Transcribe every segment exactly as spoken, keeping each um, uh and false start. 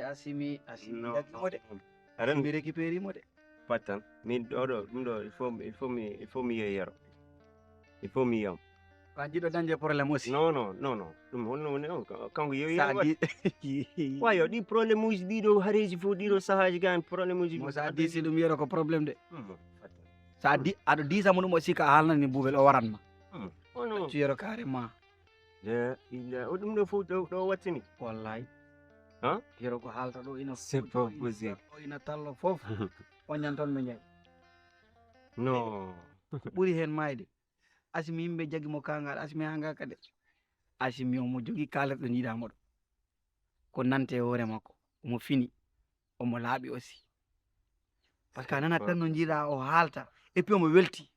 Asimi, Asimi, non, jaggi mo de. Aɗa anndi? Mi récupéri mo de. Pattan. Min ɗo, ɗo, ɗum ɗo, il faut, il faut mi, il faut mi yehi yero. Il faut mi yiyam. Ko a jiɗɗo dañde problème aussi? Non, non, non, non. Ɗum honno woni on? Ka-, kanko yo sa yero di- waɗi. Wa yo, ɗi problème uji ɗiɗo, hareji fof ɗiɗo sahaji gan problème uji mo sa di si ɗum yero ko problème de. Hmm, pattan. Sa di-, aɗa diisa mo ɗum o sika a haalnani Bubel o waran ma. Hmm. Oh non. Ci yero carrément. La ila, o ɗum ɗo fof ɗo, ɗo wattini. Wallahi. Hein? Yero ko haalta ɗo ina c'est pas possible. Ɗo ina tallo fof. O ñan toon ɓe njayi. Non. Ɓuri heen maayde. Asimi yimɓe jagi mo kangal, Asimi hanga kadi. Asimi omo jogi kaalerɗo njiɗa mo ɗo. Ko nante e hoore makko. Omo fini. Omo laaɓi aussi. Parce que a nanat tan no njiɗa o haalta. Et puis omo welti.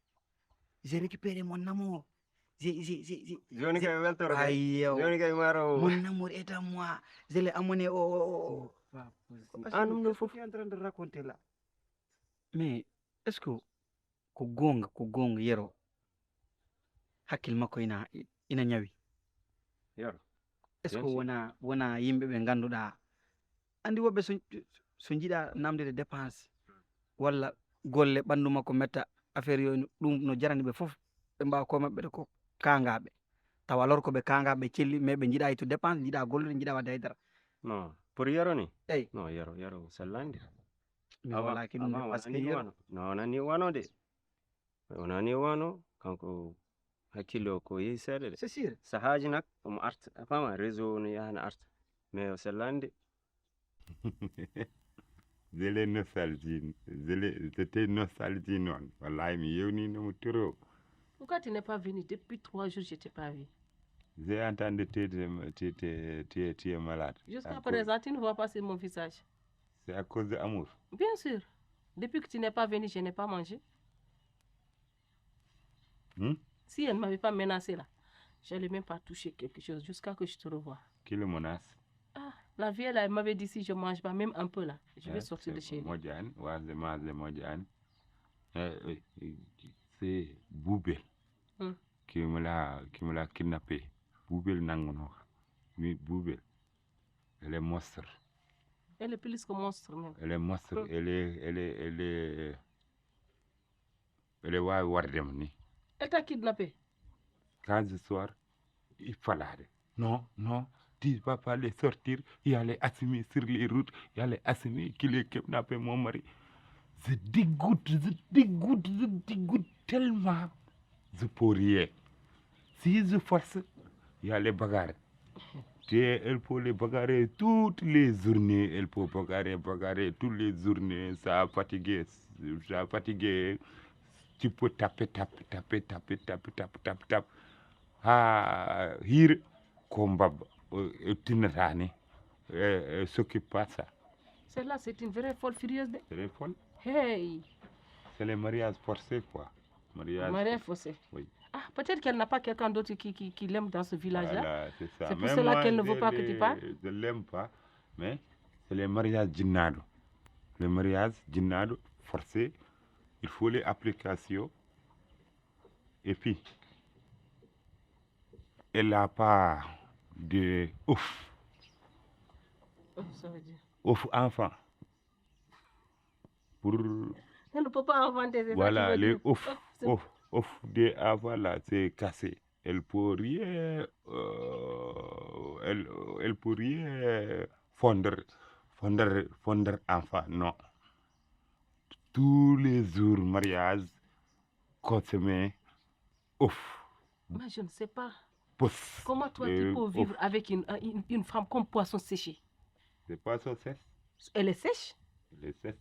J'ai récupéré mon amour. J'ai, j'ai, j'ai, j'ai, joni kay weltoro kay. Ayo. Joni kay maro. Mon amour est à moi. Je l'ai amené au, au, au, au. An ɗum ɗo fof. Qu'est-ce que tu es en train de raconter là? Mais est-ce que ko goonga, ko goonga yero hakkil makko ina, ina ñawi? Yero. Est-ce que wona, wona yimɓe ɓe ngannduɗaa, anndi woɓɓe so, so njiɗa namde dépense walla golle ɓanndu makko metta affaire yo ɗum no jarani ɓe fof ɓe mbawa ko maɓɓe ko kangaɓe tawa alors ko ɓe kangaɓe celli mais ɓe njiɗa ittu dépense njiɗa gollude njiɗa wadde haydara. Non pour yero ni. Eyyi non yero yero sellandi. Mi wala ki ɗum de parce que yero non wonani wano de. Wonani wano kanko hakkille o ko yehi seeɗa de. C'est sûr. Sahaaji nak omo arta a fama réseau o no yaha no arta mais o sellani de. Zele nostalgie zele zete nostalgie noon wallahi mi yewninomo toro. Pourquoi tu n'es pas venu depuis trois jours je t'ai pas vu? J'ai entendu tu es malade. Jusqu'à présent tu ne vois pas sur mon visage. C'est à cause de amour. Bien sûr. Depuis que tu n'es pas venu je n'ai pas mangé. Hmm? Si elle ne m'avait pas menacé là, j'allais même pas toucher quelque chose jusqu'à que je te revoie. Qui le menace? Ah, la vieille là, elle m'avait dit si je mange pas, même un peu là, je vais sortir de chez lui. Moƴƴani, wasde masde moƴƴani. Eh, eh, eh, c'est Boubel. Hmm. Qui me l'a, qui me l'a kidnappé. Boubel nangono. Mi Boubel. Elle est monstre. Elle est plus que monstre même. Elle est monstre. Hmm. Elle est, elle est, elle est, Ɓeɗe wawi wardema ni. Elle t'a kidnappé? Quand je sors, il fallait. Non, non, tu vas pas les sortir. Il y a les Assimi sur les routes. Il y a les Assimi qui les kidnappent mon mari. Je dégoûte, je dégoûte, je dégoûte tellement. Je peux rien. Si je force, il y a les bagarres. Et elle peut les bagarrer toutes les journées. Elle peut bagarrer, bagarrer toutes les journées. Ça a fatigué, ça a fatigué. Tu peux taper, taper, taper, taper, taper, taper, taper, taper. Ah, hire, combat, euh, euh, tinatani. Euh, euh, s'occupe pas ça. Celle-là, c'est une vraie folle furieuse. De... Très folle. Hey. C'est les mariages forcés, quoi. Mariage. Mariage forcé. Oui. Ah, peut-être qu'elle n'a pas quelqu'un d'autre qui, qui, qui l'aime dans ce village-là. Voilà, c'est ça. C'est pour cela qu'elle ne veut pas que tu parles. Je l'aime pas, mais c'est les mariages jinnaɗo. Les mariages jinnaɗo forcés, il faut les applications. Et puis, elle n'a pas de ouf. Ouf, ça veut dire? Ouf enfant. Pour... Elle ne peut pas inventer ça, voilà, tu veux les dire. Ouf, ouf, ouf de enfant là, c'est cassé. Elle peut rien, euh, elle, elle peut rien fondre, fondre, fondre enfant, non. Tous les jours, mariage, consommé, ouf. Moi, je ne sais pas. Pousse. Comment toi, tu peux vivre avec une, une, une femme comme poisson séché? C'est poisson sèche. Elle est sèche? Elle est sèche.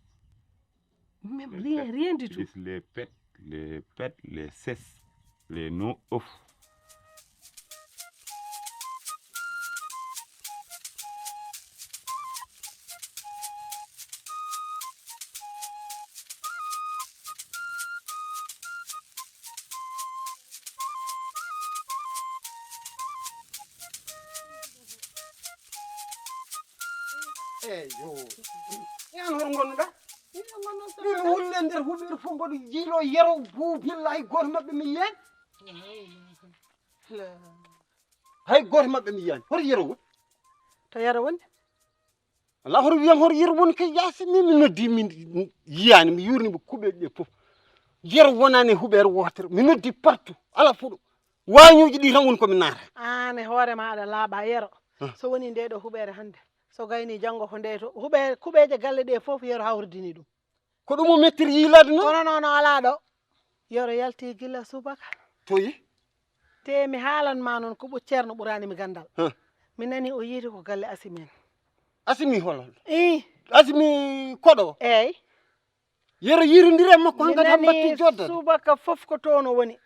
Même rien, rien du tout. Les pets, les pets, les sèches, les non ouf. Eyo. Yan hol ngonnuɗa? Min wulle nder huɓeere fof mboɗo jiilo yero buubillahi gooto maɓɓe mi yiyaani. Hay gooto maɓɓe mi yiyaani. Hoto yero woni? To yero woni? Alaa, hoto wiyam, hoto yero woni kay yaasi, min mi noddi, min yiyaani, mi yuurni ɓe kuɓeeje ɗe fof. Yero wonaani e huɓeere wootere, mi noddi partout, alaa fuɗo. Waañuuji ɗi tan woni ko mi naata. Aan e hoore ma aɗa laaɓa, yero. Hum. So woni nde ɗo huɓeere hannde, so gayni janngo ko nde to, huɓe-, kuɓeeje galle ɗe fof yero hawridini ɗum. Ko ɗum o mettir yiilaade noon? Kono noon o alaa ɗo. Yero yalti gila subaka. Toyi? Te mi haalan ma noon ko ɓu-, Ceerno ɓuraani mi ganndal. Hum. Mi nani o yiiti ko galle Asimi en. Asimi holo? Ii. Asimi koɗo? Eey. Yero yirondire makko hankadi hammatti joddade. Subaka fof ko toon o woni.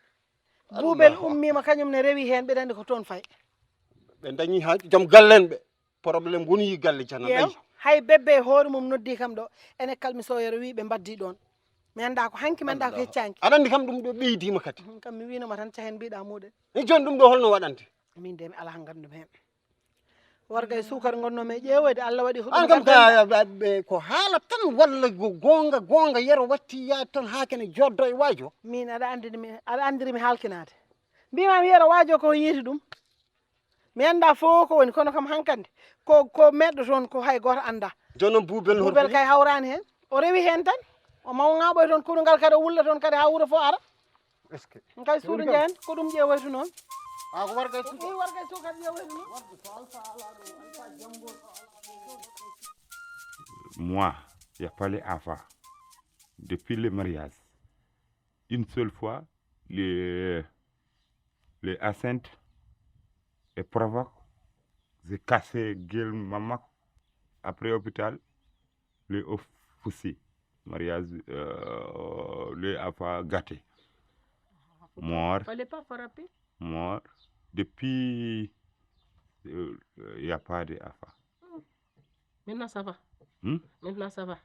Buubel ummiima, kañum ne rewi heen, ɓe ɗanndi ko toon fayi. Ɓe dañi haa joom galle en ɓe. Problème woni yi galle jana. Yeew, ɗayi. Hay bebbe e hoore mum noddi kam ɗo. Ene kalmi so yero wi ɓe mbaddi ɗoon. Mi annda ko hanki, mi annda ko heccanki. Aɗa anndi kam ɗum ɗo ɓeydiima kadi. Mhm, kam mi wiinoma tan cahen mbiɗa muɗen. E jooni ɗum ɗo holno waɗante? Min de mi alaa ngandum heen. Warga e suukar ngonnomi e ƴeewoyde, Allah waɗi ko an kam ka, ɓe ko haala tan walla ko goonga, goonga yero watti yaade tan haa kene joddo e waajo? Min aɗa anndi mi, aɗa anndiri mi halkinaade. Mbimami yero waajo ko yiiti ɗum. Mi annda fof ko woni, kono kam hankadi ko, ko meɗɗo toon ko hay gooto annda. Jooni noon buubel no hoto Buubel kay hawraani heen. O rewi heen tan. O mawŋaaɓoy toon kurungal kadi, o wulla toon kadi haa wuro fof ara. Est-ce que? Kay suudu njehen, ko ɗum ƴeewoytu noon. A ko warga e suudu. Ɗum warga e suudu kadi ƴeewoytu noon. Moi, il y a pas les enfants. Depuis le mariage, une seule fois, les, les enceintes et provoque, j'ai cassé gueule maman. Après hôpital, les officiers, mariage, euh, les enfants gâtés. Mort. Fallait pas frapper. Mort. Depuis, euh, il y a pas d'enfant. Maintenant, ça va. Hmm? Maintenant, ça va.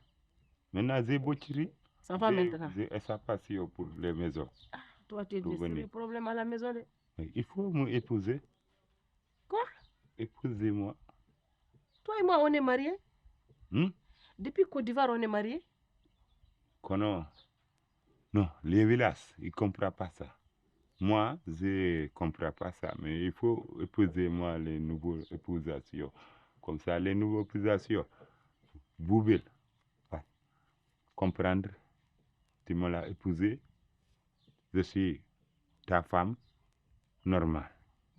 Maintenant, j'ai boucherie. Ça va maintenant. J'ai, j'ai espace pour les maisons. Ah, toi, tu es des sérieux problèmes à la maison, de. Mais il faut m'épouser. Quoi? Épousez-moi. Toi et moi, on est mariés. Hmm? Depuis Côte d'Ivoire, on est mariés. Kono, non, les villages, ils comprennent pas ça. Moi, je comprends pas ça, mais il faut épouser moi les nouveaux épousations. Comme ça, les nouveaux épousations, vous pouvez comprendre, tu me l'as épousé, je suis ta femme normale.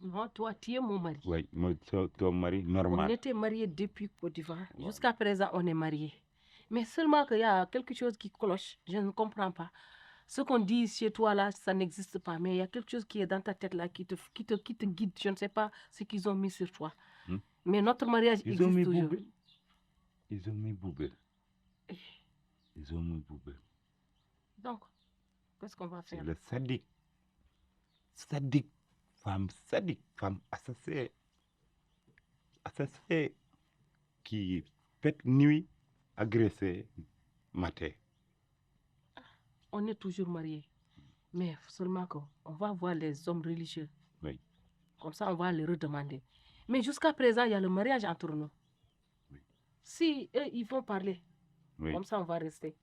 Non, toi, tu es mon mari. Oui, moi, ton, ton mari normal. On était mariés depuis Côte d'Ivoire. Voilà. Jusqu'à présent, on est mariés. Mais seulement qu'il y a quelque chose qui cloche, je ne comprends pas. Ce qu'on dit chez toi là, ça n'existe pas. Mais il y a quelque chose qui est dans ta tête là, qui te, qui te, qui te guide. Je ne sais pas ce qu'ils ont mis sur toi. Hmm. Mais notre mariage existe toujours. Ils ont mis Boubel. Ils ont mis Boubel. Eh. Ils ont mis Boubel. Donc, qu'est-ce qu'on va faire? C'est le sadique. Sadique. Femme sadique. Femme assassin. Assassin qui pète nuit, agresse matin. On est toujours mariés. Mais seulement qu'on va voir les hommes religieux. Oui. Comme ça, on va les redemander. Mais jusqu'à présent, il y a le mariage entre nous. Oui. Si eux, ils vont parler, oui, comme ça, on va rester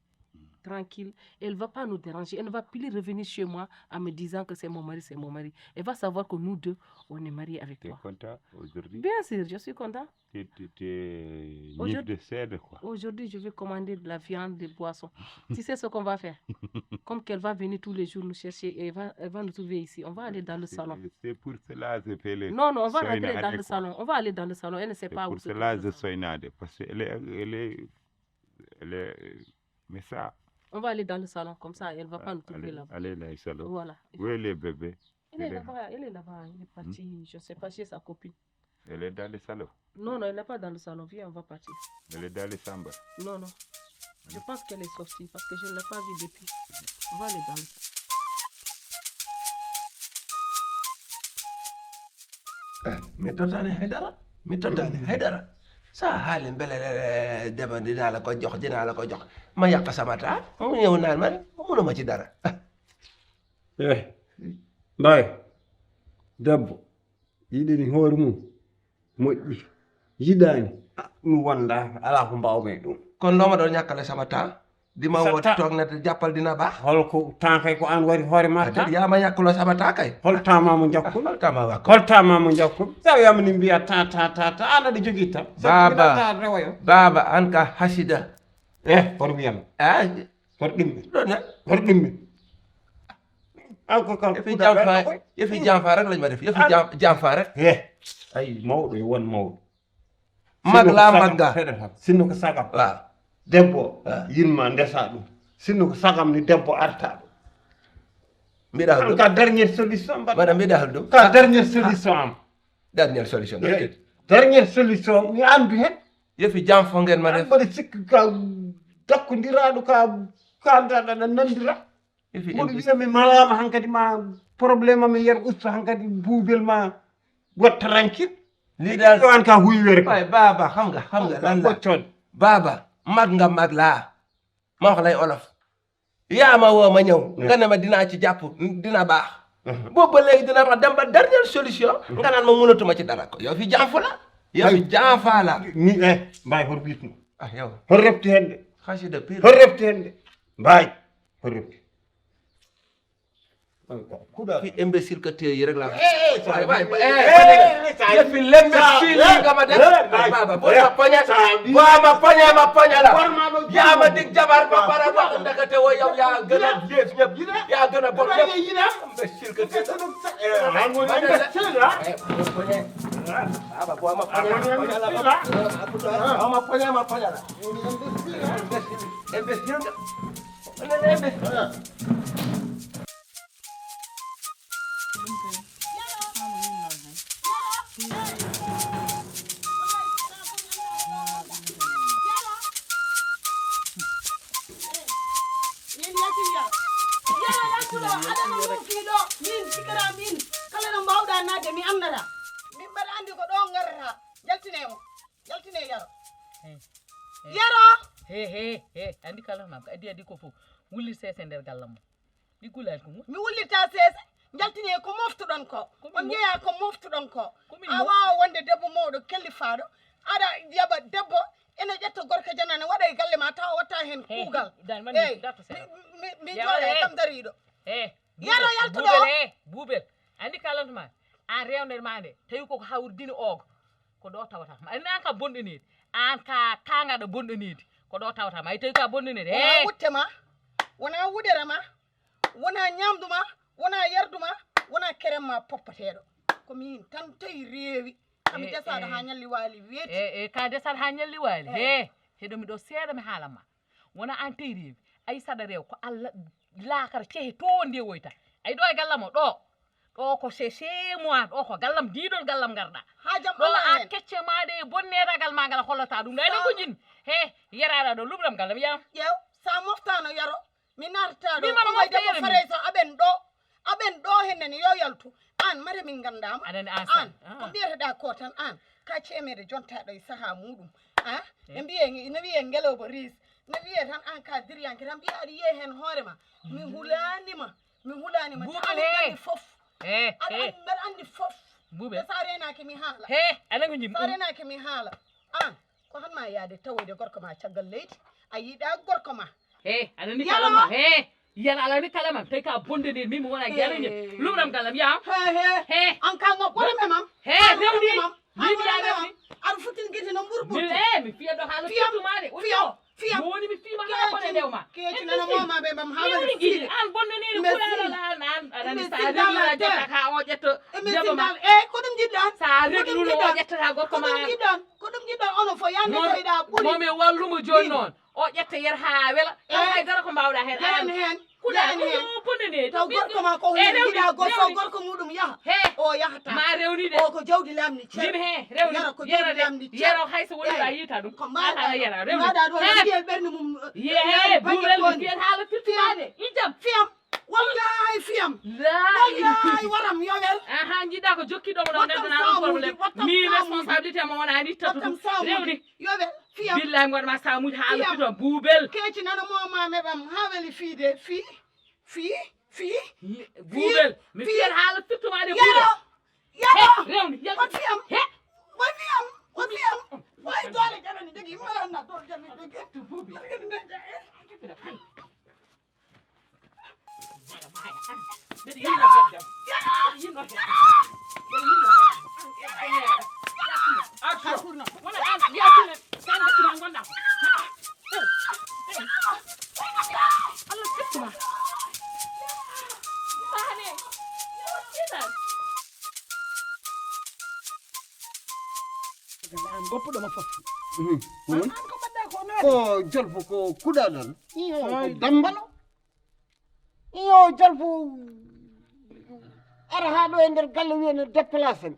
tranquille. Elle ne va pas nous déranger. Elle ne va plus revenir chez moi en me disant que c'est mon mari, c'est mon mari. Elle va savoir que nous deux, on est mariés avec toi. T'es content aujourd'hui? Bien sûr, je suis content. T'es, t'es, t'es nif de sède, quoi. Aujourd'hui, je vais commander de la viande, des boissons. Tu sais ce qu'on va faire? Comme qu'elle va venir tous les jours nous chercher et elle va, elle va nous trouver ici. On va aller dans le salon. C'est, c'est pour cela que je fais le... Non, non, on va rentrer dans le salon. On va aller dans le salon. Elle ne sait pas où se trouve le salon. C'est pour cela que je soigne, parce qu'elle est, elle est, elle est, mais ça... On va aller dans le salon, comme ça, elle va pas nous trouver là-bas. Allez, allez dans le salon. Voilà. Où est le bébé? Il est là-bas, il est là-bas, il est parti, je sais pas, chez sa copine. Elle est dans le salon. Non, non, elle n'est pas dans le salon. Viens, on va partir. Elle est dans le chambre. Non, non. Je pense qu'elle est sortie parce que je ne l'ai pas vue depuis. On va aller dans le salon. Eh, mi tottani haydara, mi tottani haydara. Sa haali mbele dema dinaa la ko jox, dinaa la ko jox. Ma yàq sama temps, mu ñëw naan ma, mënuma ci dara. Eh, Mbaye, debbo yiɗani hoore mum, moƴƴi. Yiɗaani, ah, ɗum wonda, alaa ko mbaawmi e ɗum. Kono loo ma ɗon ñàkkale sama temps. Dima wo tognata jappal dina ba. Hol ko tan kay ko an wari hoore ma tan. Yaa ma yakkulo sabata kay. Hol tama mo jakkumi. Hol tama wakko. Hol tama mo jakkumi. Sa wiyama ni mbiya ta ta ta ta an aɗa jogui tan. Baba. Baba an ka hasida. Eh, hor wiyam. Ah, hor dimmi. Ɗon ne. Hor dimmi. An ko kan. Yefi janfa. Yefi janfa rek lañ ma def. Yefi janfa rek. Eh. Ay mawɗo e won mawɗo. Mag la magga. Sinno ko sagam. Waaw. Debbo yinma ndesa ɗum. Sinno ko sagam ni debbo arta ɗum. Mbiɗa hal ɗum. Ka dernière solution mbaɗa. Mbaɗa mbiɗa hal ɗum. Ka dernière solution am. Dernière solution. Dernière solution mi andu hen. Yefi jam fo ngen ma def. Mbaɗa sikki ka dakkodiraɗo ka ka nandira. Moɗo wiya mi malama hankadi ma problème am e yer usta hankadi buubel ma watta rankir. Liɗal ɗo an ka huywere ko. Ay baba xam nga xam nga lan la. Boccon. Baba mag nga mag la. Ma wax lay olof. Yaa ma woo ma ñëw. Nga ne ma dinaa ci jàpp dina baax. Boobu ba léegi dina baax dem ba dernière solution. Nga naan ma mënatuma ci dara ko yow fi jàmfu la. Yow fi jàmfa la. Ni eh mbay hor biitu. Ah yow. Hor refti hende. Xasida pire. Hor refti hende. Mbay. Hor refti. Kuda. Fi imbécile ka téye yi rek laa. Waay waay eh. Yefi lembecil yi nga ma def. Baba boo ma poñe boo ma poñe ma poñe la. Yaa ma dig jabar ba pare wax ndekete woo yow yaa gën a yées ñëpp. Yaa gën a bon ñëpp. Imbécile ka téye. Baba boo ma poñe ma poñe la. Boo ma poñe ma poñe la. Imbécile nga. Min yaltini yara yara yaltuɗo aɗano moftiɗo min sikara min kala no mbawɗa nadde mi annata min mbaɗa andi ko ɗo garata yaltine mo yaltine yaro yaro he he he andi kala ma ko addi addi ko fof wulli sese nder gallam mo ɗi gulal ko mi wullita sese jaltine ko moftuɗon ko on jeeya ko moftuɗon ko a wawa wonde debbo mawɗo kellifaɗo aɗa jaɓa debbo ene ƴetta gorko janane waɗa e galle ma tawa watta hen kuugal eyyi mi jooɗa e kam dariɗo yaro yaltuɗo buubel andi kalantuma an rewnder ma nde tawi koko hawridini ogo ko ɗo tawata ma ani an ka bonɗo nedi an ka kagaɗo bonɗo nedi ko ɗo tawata ma ay tawi ka bonɗo nedi wona wutte ma wona wuɗere ma wona ñamdu ma wona yardu ma wona kerem ma poppateɗo ko min tan tawi reewi ami desaɗo ha ñalli waali weeti e ka desaɗo ha ñalli waali he heɗo miɗo seeɗa mi haalan ma wona an tawi reewi ay saɗa rew ko allah laakara cehe to ndewoyta ay ɗo e gallamo ɗo ɗo ko chez moi ɗo ko gallam diɗol gallam garɗa ha jam ɗo a kecce maɗa e bonnedagal ma ngal hollata ɗum ɗo enen ko jin he yaraɗa ɗo luɓram gallam yam ƴeew sa moftano yaro mi narta ɗo komoy debbo faraysa aɓen ɗo aɓen ɗo hennene yo yaltu an mare min gandama an ko mbiyeteɗa ko tan an ka cemede jontaɗo e saaha muɗum a ne mbiye ne wiye ngeloba ris ne wiye tan an ka diriyanke tan mbiya aɗa yiye hen hoorema mi hulanima mi hulanima ta aɗa andi foof aɗa andi mbeɗa andi foof buɓe sa renaki mi haala he aɗa ko jim sa renaki mi haala an ko han ma yaade tawoyde gorko ma caggal leydi a yiɗa gorko ma he aɗa andi kala ma he yiyana alani kala ma tawi ka bonde nde min mi wona jarañe lumram galam yam he he he an ka ngo ɓoram e mam he rewni min ya rewni aɗa futtin gite no mburu ɓurtu e mi fiya ɗo haala fiyam fiyam woni mi fima ha kone ndew ma keeci nana moma ɓe mam ha woni gidi an bonde nde ko ala an an aɗa sa rewni la jetta ka o ƴetto jabo ma e ko ɗum jiɗɗa sa rewni o ƴetta gorko ma ko ɗum jiɗɗa ono fo yande fayda ɓuri momi wallumo joni noon o ƴetta yer ha wela taw hay dara ko mbawɗa hen an hen kuɗa ko bonde nde taw gorko ma ko hen jiɗa gorko gorko muɗum yaha he o yahata ma rewni de o ko jawdi lamni cer min he rewni yara ko jawdi lamni cer yara hayso woni la yita ɗum ko mbaɗa yara rewni mbaɗa ɗo mbiyel ɓernde mum ye buɓel mbiyel haala firtumaade ijam fiyam wallahi fiyam wallahi waram yowel aha jiɗa ko jokkiɗo mo ɗon nandana ɗum problème mi responsabilité mo wona ni tatu rewni yowel fiyam billahi mi waɗma samuji haala fito buubel keeci nana mo ma meɓam ha weli fiide fi fi fi buubel mi fiyat haala firtumaade buubel yaro yaro rewni yaro fiyam he wa fiyam wa fiyam wa doole janani degi mala na doole janani degi An goppuɗo ma fof. Mhm. An, an ko mbaɗɗa ko no waɗi? Ko jolfo ko kuɗaɗo. Iyo, ko dambalo. Iyo, jolfo ara haa ɗo e nder galle wiya ne déplacé mi.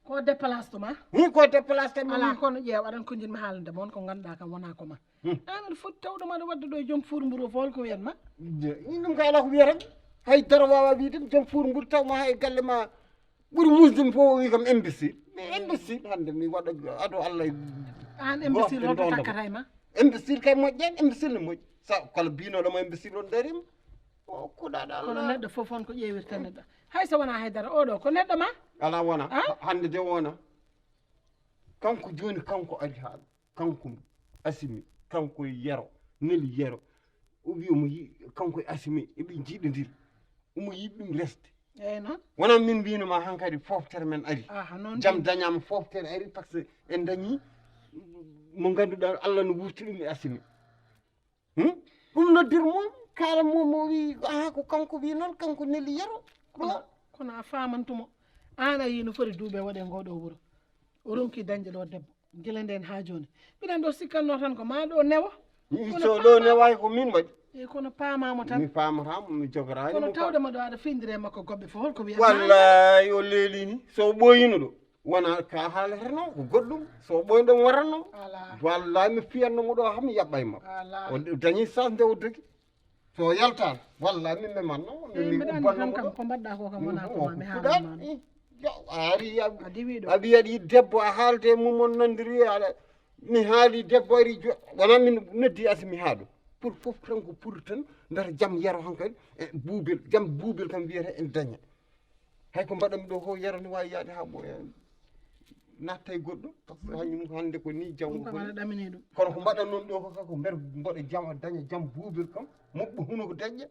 Ko déplacé ma? Hi, ko déplacé ma. Ala kono ƴeew, aɗan ko jinmi haalande mon ko ngannduɗaa kam wonaa ko ma. Hmm. An aɗa foti tawde ma aɗa wadda ɗo e joom fuur mburu o fof ko wiyat ma? Ɗum kay ala ko wiyata. Hay dara wawa wiyde joom fuur mburu taw ma hay galle ma ɓuri musde mi fof o wi kam imbécile. Mais imbécile hannde mi waɗa ado Allah. An imbécile hoto takkata e ma? Imbécile kay moƴƴani, imbécile ne moƴƴi. Sa kala binoɗo ma imbécile on darima. O kuɗaɗo Allah. Kono neɗɗo fof on ko ƴeewirta neɗɗo. Hay so wona haydara oɗo ko neɗɗo ma? Ala wona. Ah? Hannde de wona. Kanko joni kanko ari haala. Kanko Asimi, kanko e Yero, neli Yero. O wi omo yi kanko e Asimi eɓe jiiɗodiri. Omo yiɗi ɗum resde. Eyyi noon. Wona min mbino ma hankadi foftere men ari. Aha, noon jam dañama foftere ari par ce que en dañi mo ganduɗa Allah no wurti ɗum e Asimi. Hmm? Ɗum noddir mum, kaala mum o wi aha ko kanko wi noon, kanko neli Yero. Kono, kono a famantumo. An a yi no foti duuɓe waɗe ngoɗo wuro. O ronki dañde ɗo debbo. Gila nden ha joni. Mbiɗen ɗo sikkanno tan ko ma ɗo newo. So ɗo neway ko min waɗi. E kono paamamo tan. Mi paamatamo, mi jogorani. Kono tawde ma ɗo aɗa findire makko goɓɓe fof holko wiyata? Wallahi o leelini. So ɓooyino ɗo. Wona ka haalata noon ko goɗɗum. So ɓooyno ɗum waratno. Ala. Wallahi mi fiyanno mo ɗo ha mi yaɓɓay mo. Ala. O dañi chance nde o dogi. So yaltaano, wallahi min memanno. Min mi mbiɗa anndi ubbanno tan mo kam ɗo. Ko mbaɗɗa ko kam wona ko ma mi haalama. A ari a wiyaɗi debbo a haalde mum on nandiri aɗa mi haali debbo ari jo wona min noddi asi mi haa ɗo. Pour fof tan ko pour tan mbiyata jam yero hankadi e buubel jam buubel kam wiyata en daña. Hay ko mbaɗanmi ɗo ko yero ne wawi yaade ha ɓooya natta e goɗɗo par ce que hannde ko ni jawko kono ko mbaɗan noon ɗo ko kako mbeɗa mboɗo jama daña jam buubel kam moɓɓo huno ko dañƴa.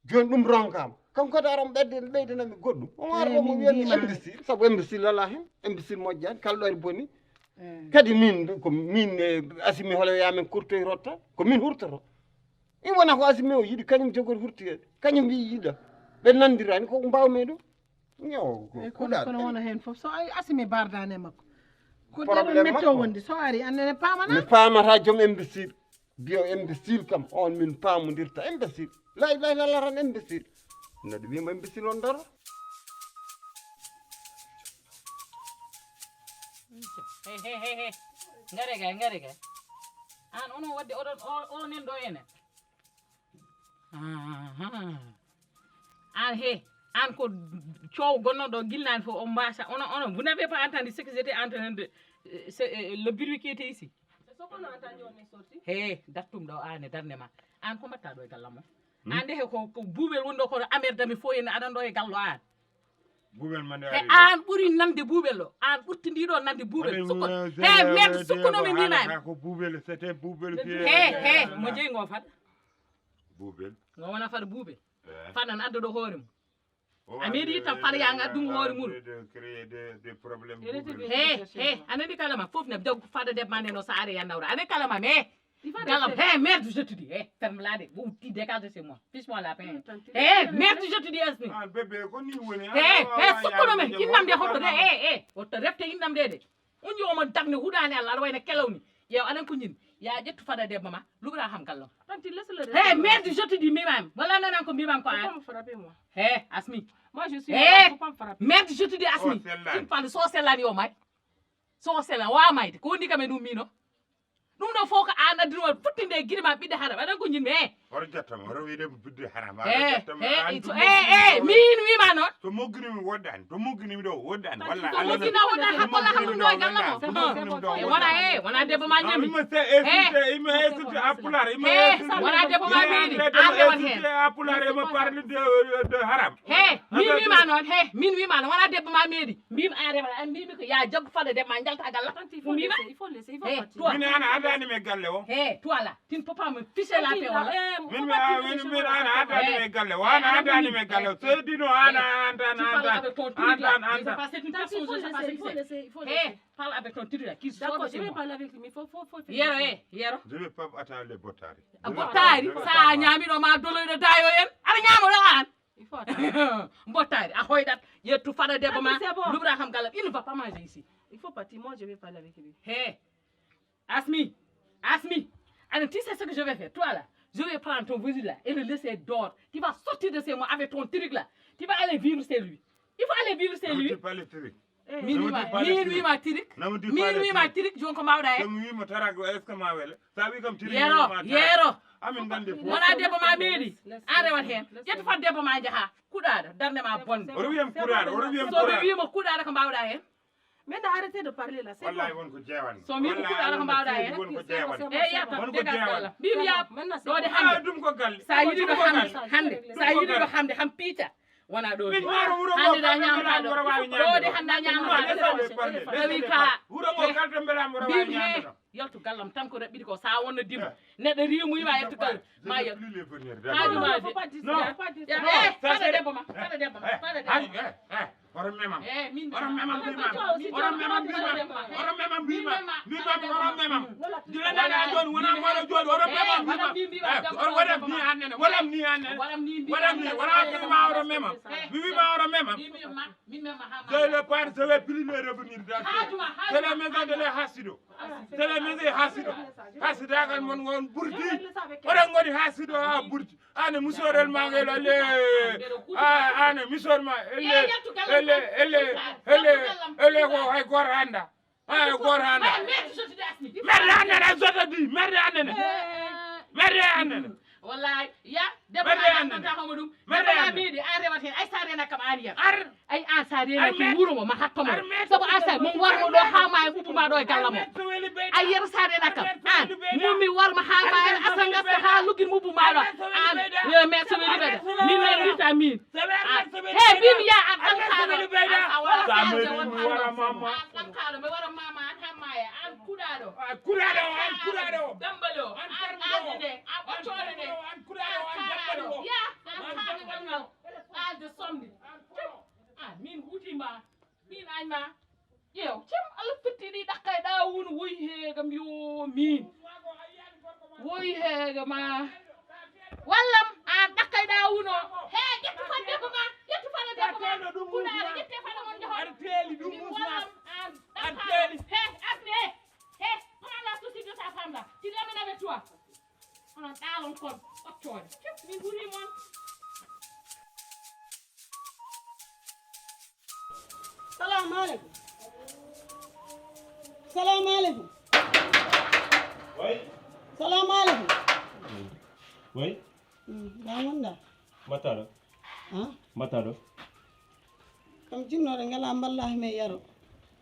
Joni ɗum ronkama kanko kadi aron ɓedde ɓeydanami goɗɗum on arɗo mo wiyande imbécile sabu imbécile ala hen imbécile moƴƴani kala ɗo ari boni. Kadi min ko min e asimi holoyamen kurtoy rotta ko min hurtoto. I wona ko asimi o yiɗi kañum jogori hurtoyeede kañum wi yiɗa ɓe nandirani ko mbawmi ɗum. Yo ko e kono kuɗaɗo kono wona hen fof so ari asimi bardani e makko ko ɗeɗo problème metto makko wonde so ari annene pamana mi famata joom imbécile biyo imbécile kam on min pamodirta imbécile la ilaha illallah tan imbécile neɗɗo wima imbécile on daro. He he he he. Ngare gay ngare gay. An onon wadde oɗon o o nen ɗo enen. An he an ko coow gonnoɗo gilnani fof on mbasa onon onon vous n'avez pas entendu ce que j'étais en train de le bruit qui était ici. He dattum ɗo an e darde ma an ko mbatta ɗo e gallam o. An nde he ko buubel woni ɗo kono amerdami fof ene aɗan ɗo e gallo an. Buubel ma nde e ari ɗo. An ɓuri nande buubel ɗo an ɓurti ndi ɗo nande buubel sukko he merde sukkunomi mbimami ko buubel c'était buubel he he mo jeyi ngo fat buubel ngo wona fat buubel fat nan adda ɗo hoore mum a meeɗi tan fat yanga ɗum hoore mum he he anani kala ma fof ne jaw fada debma nde no saare yannawra anani kala ma mais Galam, hé, merde, je te dis, hé, ferme-la, de, ou tu dégages de chez moi, fiche-moi la paix. Hé, merde, je te dis, Asmi. Ah, bébé, ko ni woni. Hé, hé, sukkuno men, innam de hoto de, hé, hé, hoto refte innam de de. On yo mo dagne huɗani Allah, aɗa wayna kelawni. Yew anan ko ñin. Ya ƴettu fada debbo ma, lugra ham gallo. Tanti, laisse-le rester. Hé, merde, je te dis, mbimam. Wala nanan ko mbimam ko an. Faut pas me frapper, moi. Hé, Asmi. Moi, je suis là, faut pas me frapper. Merde, je te dis, Asmi. Une fois, so selani o may. So sela wa mayde ko woni kam e ɗum mino. Ɗum ɗo fof ko an addinoo futtinde e gide ma ɓiɗɗo haɗa aɗa ko jinmi he Oto jattam, oto wiide mo bidde haram. Oto jattam, an to moggini mi woɗɗani. To moggini mi ɗo woɗɗani. Walla Allah na woɗɗani, hakko Allah hamuno e galla mo. Wona e, wona debbo ma ñami. Ima se insulte, ima insulte a pulaar, ima insulte. Wona debbo ma meeɗi. An rewat hen. A pulaar, ima parle de haram. He, min wima noon, he, min wima noon, wona debbo ma meeɗi. Mbimi an rewat, an mbimi ko ya jaggu falla debbo ma jalta galla. Ko mbima. He, toi. Min an a andani mi galle o. He, toi là. Tu ne peux pas me ficher la paix, wala. Min mi a wini min an a andani mi galle o. An a andani mi galle o. Seydi no an a andan andan. Andan andan. He, parle avec ton truc là, qu'il soit. D'accord, je vais parler avec lui, mais faut, faut, faut. Yero, he, yero. Je vais pas attendre les bottari. A bottari, sa ñami ɗo ma doloyɗo dayo en. Aɗa ñama ɗo an. Il faut attendre. Bottari, a hoyɗat, ƴettu falla debbo ma, luɓra kam galle. Il ne va pas manger ici. Il faut partir, moi je vais parler avec lui. He. Asmi, Asmi, alors tu sais ce que je vais faire? Toi là, je vais prendre ton voisin là et le laisser dehors. Tu vas sortir de chez moi avec ton truc là. Tu vas aller vivre chez lui. Il faut aller vivre chez lui. Min wima, min wima tirik. Min wima tirik, joni ko mbawɗa hen? Somi wima tarak, est-ce que ma wele? Sa wi kam tirik. Yero, yero. Amin gandi fof. Wona debbo ma meeɗi. An rewat hen. Ƴettu falla debbo ma jaaha. Kuɗaɗo, darde ma bonde. Oto wiyam kuɗaɗo, oto wiyam kuɗaɗo. Somi wima kuɗaɗo, ko mbawɗa hen? Maintenant, arrêtez de parler là, c'est bon. Wallahi, won ko jeewani. So mi ko kuɗaɗo ko mbawɗa hen. Won ko jeewani. E yata, won ko jeewani. Mbimi ya, ɗo de hande. Ɗum ko galle. Sa yiɗi ɗo hande, hande. Sa yiɗi ɗo hande, ham piita. Wona ɗo de. Hande da ñamata ɗo. Ɗo de hande a ñamata. Tawi ka. Wuro ngo kalto mbela mo rawa ñamata. Yaltu gallam tan ko raɓɓiɗi ko, sa wonno dimbo. Neɗɗo rimuima yaltu gallam. Ma yaltu. Haaju ma de. Non, non, ça c'est, eh, fada debbo ma, fada debbo ma, fada debbo ma. Haaju, eh, eh, oto memam. Eh, min oto memam mbimam. Oto memam mbimam. Oto memam mbimam. Mbimam oto memam. Jula nana joni wona mboɗo joni oto memam mbimam. Oto waɗam ni annene, waɗam ni annene. Waɗam ni, wona mbima oto memam. Mi wima oto memam. Min memma ha. Je le père, je vais plus le revenir dans ce. C'est la maison de les hasido. Sele mese hasido. Hasidagal mon ngon burdi. Oɗon ngoni hasido ha burdi. Ane musorel ma ngel ale. Ah, ane musor ma elle, elle, elle, elle ko hay goto anda. Hay goto anda. Merde annene, je te dis, merde annene. Merde annene. Wallahi, ya, debbo ma nanta homo ɗum. Debbo ma meeɗi, an rewata hen. Ay sa rena kam an yiyat. Ay an sa rena ki wuro mo ma hatto mo. Sabu an sa mo warmo ɗo ha ma e ɓuɓɓu ma ɗo e galla mo. Ay yero sa rena kam. An mummi warma ha ma e asangasta ha luggin ɓuɓɓu ma ɗo. An yo me so weli ɓeɗa. Min men rita min. He bim ya an ɗan kano. An sa wala sa me wala mama. An ɗan kano me wala mama an hamma ya. An kuɗaɗo. An kuɗaɗo, an kuɗaɗo. Dambalo. An an de. An ɓoccode de. An kuɗaɗo, an dambalo. Ya, an kaɗo ɗan. An de somni. Ah, min hutima. Min añma. Ƴeew, cem Allah firti ɗi ɗakka e ɗawun woyi heega mi yo min. Woyi heega ma. Wallam an ɗakka e ɗawun o. He ƴettu falla debbo ma. Ƴettu falla debbo ma. Kuɗaɗo ƴette falla mon joho. Ar teeli ɗum musna. Wallam an ɗakka. He asne he. He prends la souci de ta femme là. Tu l'amènes avec toi. Onon ɗaalon kon ɓoccooɗe. Cep, min ɓuri mon. Salamu aleykum. Salamu aleykum. Way. Salamu aleykum. Way. Mm, da wonda. Mbaɗɗa ɗo? Ha? Mbaɗɗa ɗo? Kam jinnoɗo ngala mballa me yaro.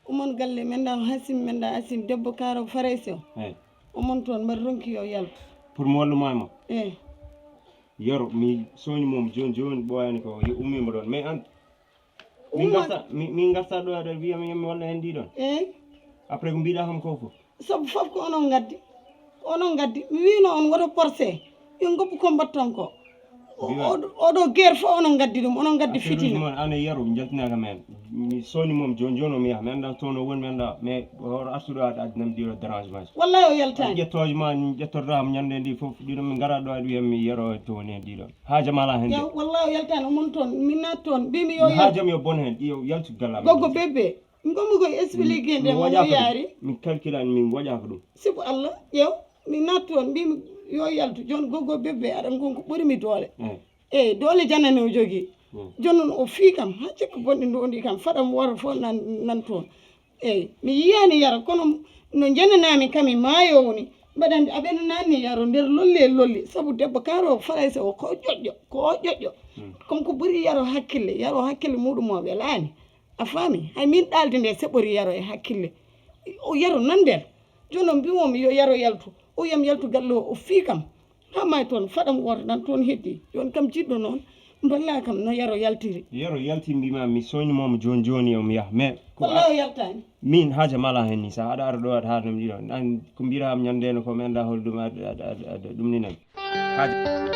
Umon galle men da Hasim men da Asim debbo karo farayse o. Hey. Umon toon mbaɗi ronki yo yaltu. Pour mi walluma e ma. Eh. Yaro mi soñi mom joni joni ɓooyani ko yo ummima ɗon. Mais an min garta mi min garta ɗo aɗa wiya mi mi walla hen ndi ɗon. Eh. Après ko mbiɗa kam ko fof. Sabu fof ko onon ngaddi. Ko onon ngaddi. Mi wino on woto porse. Yo ngoppu ko mbatton ko. O- Mbiɗa- oɗo- oɗo guerre fof onon ngaddi ɗum, onon ngaddi fitina. Affaire uji mon, an e Yero, jaltinaka men. Mi soni mom joni joni o mi yaha. Mi anda toon o woni, mi anda. Mais hoto artuɗo ad- addanam ɗiɗo dérangement. Wallahi o yaltani. Ƴettoje ma, ƴettorɗo am ñande ndi fof, ɗiɗo min ngara ɗo aɗa wiya mi Yero to woni hen ɗiɗo. Haajam ala hen de. Yaw, wallahi o yaltani, o mon toon, min naat toon. Mbimi yo yaltu. Haajam yo bon hen, yo yaltu gallamen. Gogo bébé. Ngomi koye expliqué nde mo yaari. Min calculani min waɗaka ɗum. Sibu Allah, ƴeew, mi nattu on, mbimi yo yaltu. Jooni gogo bébé, aɗa ngon ko ɓuri mi doole. Eyyi, doole janane o jogii. Jooni noon o fii kam, haa cikka bonɗi ndondi kam, faɗa mo waro fof nan, nan toon. Eyyi, mi yiyaani Yero, kono no jananami kam e maayo woni, Mbaɗa anndi aɓe no naanni yaro nder lolli e lolli, sabu debbo kaaro farayse o ko ƴoƴƴo, ko o ƴoƴƴo. Comme ko ɓuri yaro hakkille, yaro hakkille muɗum o welaani. A faami? Hay min ɗaalde nde seɓori yaro e hakkille. O yaro nan nder. Jooni o mbiwomi yo yaro yaltu. O wiyam yaltu galle o, o fii kam. Haa may toon, faɗam wooto nan toon heddi. Jooni kam jiɗɗo noon, mballa kam no yaro yaltiri. Yaro yalti mbima mi soñmomo jooni jooni omo yaha. Mais ko Walla o yaltaani? Min haaja mala heen ni, so aɗa ara ɗo aɗa haalnam ɗiɗo. An ko mbiraam ñande no ko mi annda hol ɗum aɗa, aɗa, aɗa, aɗa ɗum ni nani. Haaja.